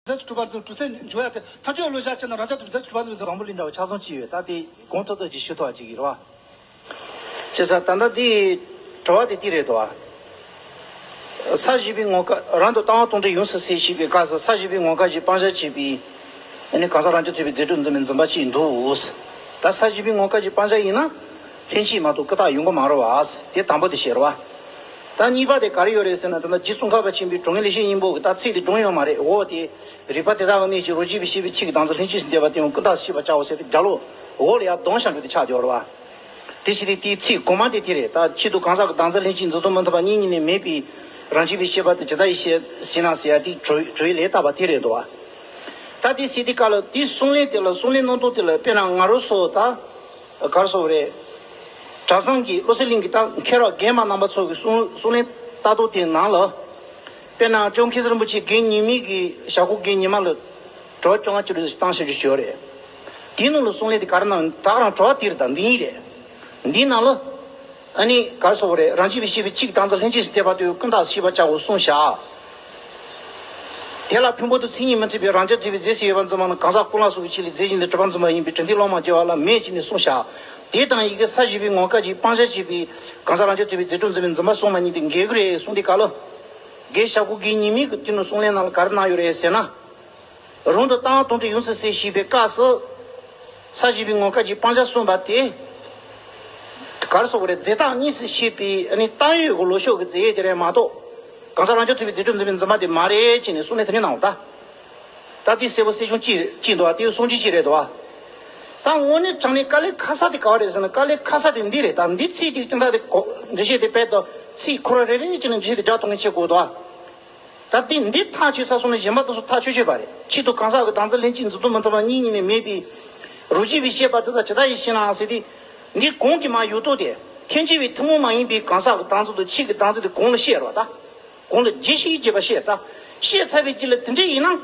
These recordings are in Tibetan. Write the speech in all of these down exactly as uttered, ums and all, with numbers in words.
རྫས་སུ་གྲུབ་པར་འཛིན་གྲུབ་ཚད་འཇོག་ཡ་དེ་ཐལ་འགྱུར་བློ་བཞག་བྱས་ན་རང་རྐྱ་ཐུབ་པའི་རྫས་སུ་གྲུབ་པར་འཛིན་པའི་བཟང་པོ་ལས་འདྲ་བ་ཆ་ཚང་ཅི་ཡོད། ད་དེ་གོང་མཐོར་ཐུག་ཅིག་ཞུ་ཐུབ་པ་ཅིག་ཡིན་རེད་བ། བྱས་ཙང་ད་ལྟ་དེའི་དྲི་བ་དེ་དེ་རེད་དོ། ས་བཞི་པའི་ངོ་སྐལ་རང་དུ་ལྟ་བ་དོན་བྲལ་ཡོངས་སུ་ཟད་ཞེས་པའི་སྐབས་སུ་ས་བཞི་པའི་ངོ་སྐལ་གྱི་སྤང་བྱ་བྱས་པའི་ཨ་ནི་གང་ཟག་རང་རྐྱ་ཐུབ་པའི་རྫས་སྒྲོ་འཛིན་པའི་འཛིན་པ་གཅིག་འདུག། ད་ས་བཞི་པའི་ངོ་སྐལ་གྱི་སྤང་བྱ་ཡིན་ན་ལྷན་སྐྱེས་མ་གཏོགས་ཀུན་བརྟགས་ཡོང་གི་མ་རེད་བ། དེ་དང་པོ་དེ་བཤད་རེད་བ། ད་གཉིས་པ་དེ་ག་རེ་ཡོད་རེད་ཟེར་ན། ད་ལྟ་རྗེ་ཙོང་ཁ་པ་ཆེན་པོའི་དྲང་ངེས་ལེགས་བཤད་སྙིང་པོ་གི་ད་ཚིག་དེ་སྒྲུང་ཡོད་མ་རེད། འོ་དེ་རིགས་པ་དེ་དག་གི་གནས་ཀྱི་རོ་གཅིག་པའི་ཤེས་པའི་ཆོས་ཀྱི་བདག་འཛིན་ལྷན་སྐྱེས་སུ་འདོད་པ་དེ་ཡང་ཀུན་བརྟགས་ཤེས་པར་བྱའོ་ཟེར་ཏེ་རྒྱ་ལོ་འོག་ལ་ཡར་ལྡང་བཞག་འགྲོ་དེ་ཆགས་བསྡད་ཡོད་རེད་བ། དེ་བྱས་ཏེ་དེའི་ཚིག་གོང་མ་དེ་དེ་རེད། ད་ཆེད་དུ་གང་ཟག་གི་བདག་འཛིན་ལྷན་སྐྱེས་འཛིན་སྟངས་མི་མཐུན་པ་གཉིས་གཉིས་ནས་མེད་པའི་རང་རྐྱ་པའི་ཤེས་པ་དེ་ཇི་ལྟར་ཡིན་ཞེ་ཞེ་ན་ཟེར་ཡ་དེ་གྲོས་གྲོས་ལས་བཏབ་པ་དེ་རེད་འདུག་བ། ད་དེ་ཟེར་དུས་སྐབས་ལ་དེའི་གསུང་ལན་དེ་ལ་གསུང་ལན་གནང་སྟངས་དེ་ལ་དཔེར་ན་ང་རང་ཚོ་ད་ག་རེ་ཟེར་དགོས་རེད། གྲྭ་ཚང་གི་བློ་གསལ་གླིང་གི་ད་མཁས་གྲུབ་རྒན་མ་རྣམ་པ་ཚོ་གི་གསུང་གསུང་ལན་ལྟ་སྟངས་དེའི་ནང་ལ། དཔེར་ན་ཇོ་མཁན་ཟུར་རིན་པོ་ཆེ་རྒན་ཉི་མའི་གི་ཞབས་སྐུ་རྒན་ཉི་མ་ལ་དྲི་བ་བཅོ་ལྔ་བཅུ་དྲུག་བཏང་བཞག་རྒྱུ་ཞིག་ཡོད་རེད། དེའི་ནང་ལ་གསུང་ལན་དེ་ག་རེ་གནང་། ད་ག་རང་དྲི་བ་དེ་རེད། ད་འདི་ཡིན་རེད། འདིའི་ནང་ལ་ཨ་ནི་ག་རེ་ཟེར་དགོས་རེད། རང་རྐྱ་པའི་ཤེས་པའི་གཅིག་གི་བདག་འཛིན་ལྷན་སྐྱེས་སུ་འདོད་པ་དེ་ཀུན་བརྟགས་ཤེས་པར་བྱའོ་གསུངས་བཞག། དེ་ལ་ཕུང་པོ་དང་མཚན་ཉིད་མི་མཐུན་པའི་རང་རྐྱ་ཐུབ་པའི་རྫས་སུ་ཡོད་པར་འཛིན་པ་ནི་གང་ཟག་ཀུན་ལ་སོགས་པའི་ཆོས་ལས་རྫས་གཞན་དུ་གྲུབ་པར་འཛིན་པ་ཡིན་པས་གྲུབ་མཐས་བློ་མ་བསྒྱུར་བ་ལ་མེད་ཅེས་ནས་གསུངས་བཞག། དེ་དང་ཡི་གེ་ས་བཞི་པའི་ངོ་སྐལ་གྱི་སྤང་བྱ་བྱས་པའི་གང་ཟག་རང་རྐྱ་ཐུབ་པའི་རྫས་སྒྲོ་འཛིན་པའི་འཛིན་པ་གསུངས་པ་གཉིས་དེ་འགལ་གྱི་རེད་གསུངས་དུས་སྐབས་ལ། རྒན་ཞབས་སྐུ་རྒན་ཉི་མའི་གི་དེ་ནས་གསུང་ལན་ནང་ལ་ག་རེ་གནང་ཡོད་རེད་ཟེར་ན། རང་དུ་ལྟ་བ་དོན་བྲལ་ཡོངས་སུ་ཟད་ཞེས་པའི་སྐབས་སུ། ས་བཞི་པའི་ངོ་སྐལ་གྱི་སྤང་བྱ་གསུངས་པ་དེ། ག་རེ་ཟེར་དགོས་རེད། རྫས་བཏགས་གཉིས་སུ་བཤད་པའི་ཨ་ནི་བཏགས་ཡོད་ཀྱི་ལོག་ཕྱོགས་ཀྱི་རྫས་ཡོད་དེ་རེད་མ་གཏོགས། གང་ཟག་རང་རྐྱ་ཐུབ་པའི་རྫས་སྒྲོ་འཛིན་པའི་འཛིན་པ་དེ་མ་རེད་ཅེས་ནས་གསུང་ལན་དེ་འདྲ་གནང་བ་ད། ད་དེ་གསལ་པོ་གསལ་ཆུང་ཅིག་ཅིག་འདུག་བ། དེ་གསུང་ཆོས་ཅིག་རེད་འདུག་བ། ད་དངོས་གནས་དྲང་གནས་དཀའ་ལས་ཁག་ས་དེ་ག་བ་རེད་ཟེར་ན། དཀའ་ལས་ཁག་ས་དེ་འདི་རེད། ད་འདི་ཚིག་དེ་སྟོན་སྟངས་དེ་གོ་འགྲེལ་བཤད་དེ་དཔེ་དང་ཚིག་ཁོ་ར་རེ་རེ་བྱས་ནས་འགྲེལ་བཤད་དེ་སྦྱར་ཐུབ་མཁན་བྱེད་དགོས་འདུག་བ། ད་དེ་འདི་ཐག་ཆོད་ཚར་སོང་ན་གཞན་པ་དེ་ཚོ་ཐག་ཆོད་ཆོད་པ་རེད། ཆེད་དུ་གང་ཟག་གི་བདག་འཛིན་ལྷན་སྐྱེས་འཛིན་སྟངས་མི་མཐུན་པ་གཉིས་གཉིས་ནས་མེད་པའི་རོ་གཅིག་པའི་ཤེས་པ་དེ་དག་ཇི་ལྟར་ཡིན་ཞེ་ན་ཟེར་ཏེ། འདི་གོང་གི་མར་ཡོད་དོ་དེ། ཐལ་འགྱུར་བའི་ཐུན་མོང་མ་ཡིན་པའི་གང་ཟག་གི་བདག་འཛིན་དང་ཆོས་ཀྱི་བདག་འཛིན་དེ་གོང་ལ་བཤད་རོགས་ད། གོང་ལ་རྒྱས་བཤད་བྱས་པ་བཤད་ད། བཤད་ཚར་བའི་རྗེས་ལ་དེ་འདྲ་ཡིན་ན།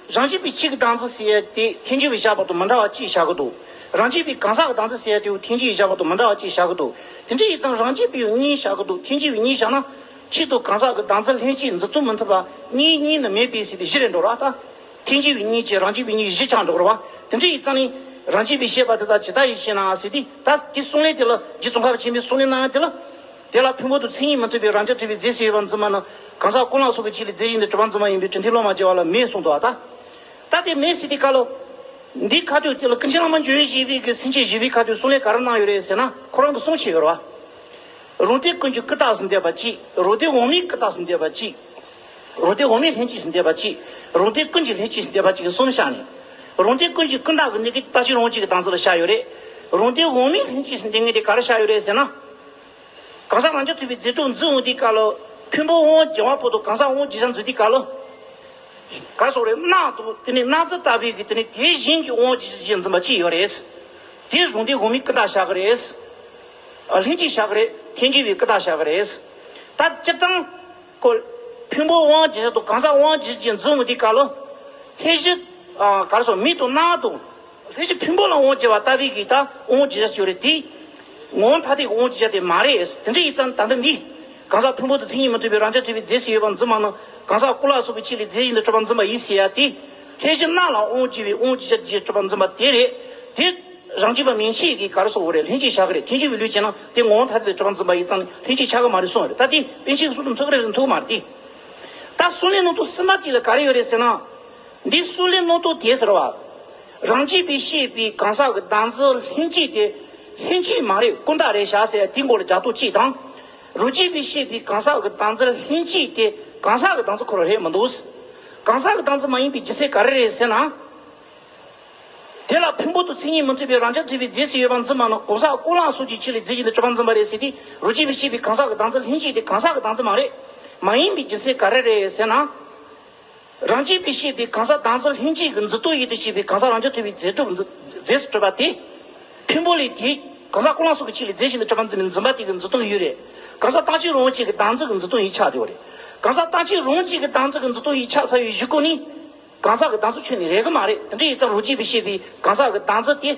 རང་རྐྱ་པའི་ཆོས་ཀྱི་བདག་འཛིན་ཟེར་ཡ་དེ་ཐལ་འགྱུར་བའི་བཞག་པ་དང་མི་འདྲ་བ་ཅིག་བཞག་གི་འདུག། རང་རྐྱ་པའི་གང་ཟག་གི་བདག་འཛིན་ཟེར་ཡ་དེ་ཐལ་འགྱུར་བའི་བཞག་པ་དང་མི་འདྲ་བ་ཅིག་བཞག་གི་འདུག། དེ་འདྲ་ཡིན་ཙང་རང་རྐྱ་པའི་གཉིས་བཞག་གི་འདུག། ཐལ་འགྱུར་བའི་གཉིས་བཞག་ན། ཆེད་དུ་གང་ཟག་གི་བདག་འཛིན་ལྷན་སྐྱེས་འཛིན་སྟངས་མི་མཐུན་པ་གཉིས་གཉིས་ནི་མེད་པས་ཟེར་ཏེ་བཞི་རེད་འགྲོ་ར་ད། ཐལ་འགྱུར་བའི་གཉིས་བྱས་རང་རྐྱ་པའི་གཉིས་བཞི་ཆགས་འགྲོ་གི་རེད་བ། དེ་འདྲ་ཡིན་ཙང་ནི། རང་རྐྱ་པའི་ཤེས་པ་དེ་དག་ཇི་ལྟར་ཡིན་ཞེ་ན་ཟེར་ཏེ། ད་དེ་གསུང་ལན་དེ་ལ་རྗེ་ཙོང་ཁ་པ་ཆེན་པོའི་གསུང་ལན་གནང་ཡ་དེ་ལ། དེ་ལ་ཕུང་པོ་དང་མཚན་ཉིད་མི་མཐུན་པའི་རང་རྐྱ་ཐུབ་པའི་རྫས་སུ་ཡོད་པར་འཛིན་པ་ནི་གང་ཟག་ཀུན་ལ་སོགས་པའི་ཆོས་ལས་རྫས་གཞན་དུ་གྲུབ་པར་འཛིན་པ་ཡིན་པས་གྲུབ་མཐས་བློ་མ་བསྒྱུར་བ་ལ་མེད་གསུངས་འདུག་བ་ད། ད་དེ་མེད་ཟེར་དུས་སྐབས་ལ། འདིའི་ཁ་ཐུག་དེ་ལ་ཀུན་མཁྱེན་བླ་མ་འཇམ་དབྱངས་བཞད་པའི་གི་སེམས་བསྐྱེད་བཞི་པའི་ཁ་ཐུག་གསུང་ལན་ག་རེ་གནང་ཡོད་རེད་ཟེར་ན། ཁོ་རང་གི་གསུང་བྱས་ཡོད་རེད་བ། རང་སྡེ་ཀུན་གྱི་ཀུན་བརྟགས་སུ་འདོད་པ་གཅིག། རང་སྡེ་དབང་མེད་ཀུན་བརྟགས་སུ་འདོད་པ་གཅིག། རང་སྡེ་དབང་མེད་ལྷན་སྐྱེས་སུ་འདོད་པ་གཅིག། རང་སྡེ་ཀུན་གྱི་ལྷན་སྐྱེས་སུ་འདོད་པ་གཅིག་གསུམ་བཞག་ནས། རང་སྡེ་ཀུན་གྱི་ཀུན་བརྟགས་ཀྱི་གནས་སྐབས་ཀྱི་རྟག་གཅིག་རང་གཅིག་གི་བདག་འཛིན་ལ་བཞག་ཡོད་རེད། རང་སྡེ་དབང་མེད་ལྷན་སྐྱེས་སུ་འདོད་མཁན་དེ་ག་རེ་བཞག་ཡོད་རེད་ཟེར་ན། གང་ཟག་རང་རྐྱ་ཐུབ་པའི་རྫས་སྒྲོ་འཛིན་འོང་དུས་སྐབས་ལ། ཕུང་པོ་དབང་བྱེད་པ་པོ་དང་གང་ཟག་དབང་བྱེད་བྱ་འཛིན་དུས་སྐབས་ལ། ག་རེ་ཟེར་དགོས་རེད། སྣ་དང་དེ་ནས་སྣ་རྫས་ལྟ་བུའི་གི་དེ་ནས་དེ་བཞིན་གྱི་དབང་བྱེད་བྱ་ཅིག་འཛིན་པ་གཅིག་ཡོད་རེད། དེ་རང་སྡེ་དབང་མེད་ཀུན་བརྟགས་བཞག་གི་རེད། ཨ། ལྷན་སྐྱེས་བཞག་གི་རེད། ཐལ་འགྱུར་བའི་ཀུན་བརྟགས་བཞག་གི་རེད། ད་སྤྱིར་བཏང་། ཁོ། ཕུང་པོ་དབང་བྱེད་བྱ་དང་གང་ཟག་དབང་བྱེད་བྱ་ཅིག་འཛིན་འོང་དུས་སྐབས་ལ། ལྷན་སྐྱེས། ཨ། ག་རེ་ཟེར། མིག་དང་རྣ་དང་། ལྷན་སྐྱེས་ཕུང་པོ་ལ་དབང་བྱེད་པ་ལྟ་བུའི་གི་ད་དབང་བྱེད་བྱ་ཅིག་ཡོད་རེད་དེ། ངོ་བོ་ཐ་དད་ཀྱི་དབང་བྱེད་བྱ་དེ་མ་རེད། དེ་འདྲ་ཡིན་ཙང་ད་ལྟ་འདི། གང་ཟག་ཕུང་པོ་དང་མཚན་ཉིད་མི་མཐུན་པའི་རང་རྐྱ་ཐུབ་པའི་རྫས་སུ་ཡོད་པར་འཛིན་པ་ནི་གང་ཟག་ཀུན་ལ་སོགས་པའི་ཆོས་ལས་རྫས་གཞན་དུ་གྲུབ་པར་འཛིན་པ་ཡིན་ཟེར་ཡ་དེ། ལྷན་སྐྱེས་སྣ་ལ་དབང་བྱེད་པའི་དབང་བྱེད་བྱ་ཅིག་གྲུབ་པར་འཛིན་པ་དེ་རེད། དེ། རང་རྐྱ་པ་མན་ཆད་ཀྱིས་ག་རེ་ཟེར་དགོས་རེད། ལྷན་སྐྱེས་བཞག་གི་རེད། ཐལ་འགྱུར་བའི་ལུགས་བྱས་ན་དེ་ངོ་བོ་ཐ་དད་དུ་གྲུབ་པར་འཛིན་པ་ཡིན་ཙང་ལྷན་སྐྱེས་ཆགས་ཀྱི་མ་རེད་གསུངས་རེད། ད་དེ་པཎ་ཆེན་གྱི་གསུང་དུ་མཐུན་གི་རེད་ཟེར་མཐུན་གི་མ་རེད་དེ། ད་གསུང་ལན་ནང་དུ་གསུམ་པ་གཅིག་ལ་ག་རེ་ཡོད་རེད་ཟེར་ན། འདི་གསུང་ལན་ནང་དུ་དེ་ཟེར་བ། རང་རྐྱ་པས་བཤད་པའི་གང་ཟག་གི་བདག་འཛིན་ལྷན་སྐྱེས་དེ་ལྷན་སྐྱེས་མ་རེད། ཀུན་བརྟགས་རེད་བཞག་ཟེར་དེའི་མགོ་ལ་རྒྱག་ཐབས་གཅིག་དང་། རང་རྐྱ་པས་བཤད་པའི་གང་ཟག་གི་བདག་འཛིན་ལྷན་སྐྱེས་དེ་གང་ཟག་གི་བདག་འཛིན་ཁོ་རང་རེད་མི་འདུག། གང་ཟག་གི་བདག་འཛིན་མ་ཡིན་པའི་རྒྱུ་མཚན་ག་རེ་རེད་ཟེར་ན། དེ་ལ་ཕུང་པོ་དང་མཚན་ཉིད་མི་མཐུན་པའི་རང་རྐྱ་ཐུབ་པའི་རྫས་སུ་ཡོད་པར་འཛིན་པ་ནི་གང་ཟག་ཀུན་ལ་སོགས་ཀྱི་ཆོས་ལས་རྫས་གཞན་དུ་གྲུབ་པར་འཛིན་པ་རེད་ཟེར་ཏེ། རང་རྐྱ་པས་བཤད་པའི་གང་ཟག་གི་བདག་འཛིན་ལྷན་སྐྱེས་དེ་གང་ཟག་གི་བདག་འཛིན་མ་རེད། མ་ཡིན་པའི་རྒྱུ་མཚན་ག་རེ་རེད་ཟེར་ན། རང་རྐྱ་པས་བཤད་པའི་གང་ཟག་བདག་འཛིན་ལྷན་སྐྱེས་ཀྱི་འཛིན་སྟངས་ཡིན་དུ་བྱས་པའི་གང་ཟག་རང་རྐྱ་ཐུབ་པའི་རྫས་སྒྲོ་འཛིན་རྫས་སུ་གྲུབ་པ་དེ། ཕུང་པོ་ལས་དེ། གང་ཟག་ཀུན་ལ་སོགས་ཀྱི་ཆོས་ལས་རྫས་གཞན་དུ་གྲུབ་པར་འཛིན་པའི་འཛིན་པ་དེ་གི་འཛིན་སྟངས་ཡོད་རེད། གང་ཟག་རྟག་གཅིག་རང་དབང་གཅིག་གི་བདག་འཛིན་གྱི་འཛིན་སྟངས་ཡིན་ཆགས་བསྡད་ཡོད་རེད། གང་ཟག་རྟག་གཅིག་རང་དབང་གཅིག་གི་བདག་འཛིན་གྱི་འཛིན་སྟངས་ཡིན་ཆགས་ཚར་བའི་གཞུག་གུ་ནི། གང་ཟག་གི་བདག་འཛིན་ཁྱོན་ནས་རེག་གི་མ་རེད། དེ་འདྲ་ཡིན་ཙང་རང་རྐྱ་པས་བཤད་པའི་གང་ཟག་གི་བདག་འཛིན་དེ།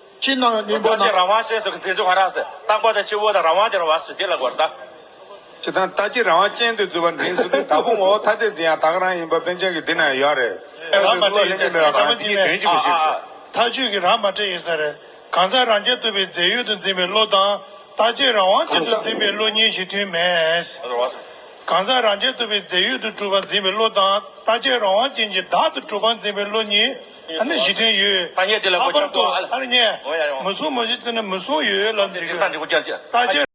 ཅི་གནང་ཡིན་པ་ད་ཅི་ན། རང་དབང་ཅན་སོགས་ཀྱི་འཛིན་སྐྱོང་ཧ་རག་ཟེར། རྟག་པ་དང་སྤྱི་བོ་དང་རང་དབང་དེ་རང་བ་སུ་དེ་ལ་གོ་ར་ད། ཅི་དང་ད་ཅི་རང་དབང་ཅན་དུ་འཛུལ་བ་འཛིན་སྲིད་དུས་ད་བུ་ངོ་བོ་ཐ་དད་འཛིན་ཡང་ད་ག་རང་ཡིན་པ་པཎ་ཆེན་གྱི་འདི་ན་ཡོད་རེད། ཨེ་རང་མ་བློ་ལེན་གྱི་མེད་པ་རང་དེ་གཉིས་དོན་གཅིག་པ་ཞིག་རེད། ཐག་ཆོད་ཀྱི་རང་མ་སྤྲད་ཡིན་ས་རེད། གང་ཟག་རང་རྐྱ་ཐུབ་པའི་རྫས་ཡོད་དུ་འཛིན་པའི་བློ་དང་ད་ རྟག་ཆད་རང་དབང་ཅན་དུ་འཛིན་པའི་བློ་གཉིས་གཞི་མཐུན་མེད། གང་ཟག་རང་རྐྱ་ཐུབ་པའི་རྫས་ཡོད་དུ་གྲུབ་པར་འཛིན་པའི་བློ་དང་། རྟག་ཆད་རང་དབང་ཅན་གྱི་བདག་ཏུ་གྲུབ་པར་འཛིན་པའི་བློ་གཉིས་ཨ་ནི་གཞི་མཐུན་ཡོད། ལྷག་པར་དུ་ཨ་ནི་ངས་མུ་གསུམ་མུ་བཞི་བརྩིས་ན་མུ་གསུམ་ཡོད་ལབ་འདི་གི་རྟག་ཆད།